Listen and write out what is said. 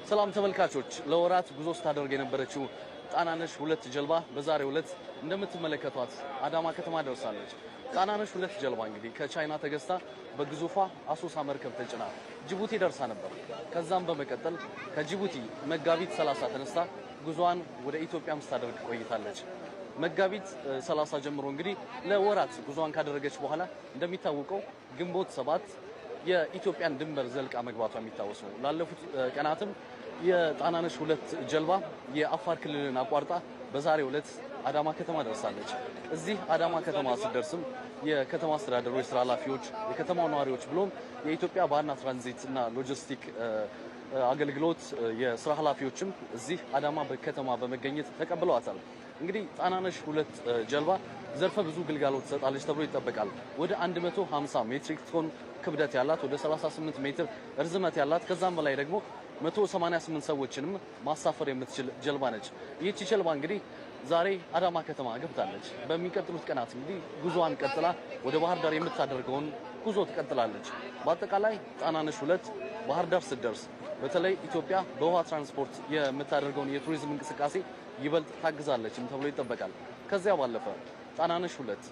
ሰላም ተመልካቾች፣ ለወራት ጉዞ ስታደርግ የነበረችው ጣናነሽ 2 ጀልባ በዛሬው ዕለት እንደምትመለከቷት አዳማ ከተማ ደርሳለች። ጣናነሽ 2 ጀልባ እንግዲህ ከቻይና ተገዝታ በግዙፏ አሶሳ መርከብ ተጭና ጅቡቲ ደርሳ ነበር። ከዛም በመቀጠል ከጅቡቲ መጋቢት 30 ተነስታ ጉዞዋን ወደ ኢትዮጵያም ስታደርግ ቆይታለች። መጋቢት 30 ጀምሮ እንግዲህ ለወራት ጉዞዋን ካደረገች በኋላ እንደሚታወቀው ግንቦት 7 የኢትዮጵያን ድንበር ዘልቃ መግባቷ የሚታወስ ነው። ላለፉት ቀናትም የጣናነሽ 2 ጀልባ የአፋር ክልልን አቋርጣ በዛሬው ዕለት አዳማ ከተማ ደርሳለች። እዚህ አዳማ ከተማ ስትደርስም የከተማ አስተዳደሩ የስራ ኃላፊዎች፣ የከተማው ነዋሪዎች ብሎም የኢትዮጵያ ባህርና ትራንዚት እና ሎጂስቲክ አገልግሎት የስራ ኃላፊዎችም እዚህ አዳማ በከተማ በመገኘት ተቀብለዋታል። እንግዲህ ጣናነሽ 2 ጀልባ ዘርፈ ብዙ ግልጋሎት ትሰጣለች ተብሎ ይጠበቃል። ወደ 150 ሜትሪክ ቶን ክብደት ያላት፣ ወደ 38 ሜትር እርዝመት ያላት፣ ከዛም በላይ ደግሞ 188 ሰዎችንም ማሳፈር የምትችል ጀልባ ነች። ይህቺ ጀልባ እንግዲህ ዛሬ አዳማ ከተማ ገብታለች። በሚቀጥሉት ቀናት እንግዲህ ጉዞዋን ቀጥላ ወደ ባህር ዳር የምታደርገውን ጉዞ ትቀጥላለች። በአጠቃላይ ጣናነሽ 2 ባህር ዳር ስትደርስ በተለይ ኢትዮጵያ በውሃ ትራንስፖርት የምታደርገውን የቱሪዝም እንቅስቃሴ ይበልጥ ታግዛለችም ተብሎ ይጠበቃል። ከዚያ ባለፈ ጣናነሽ 2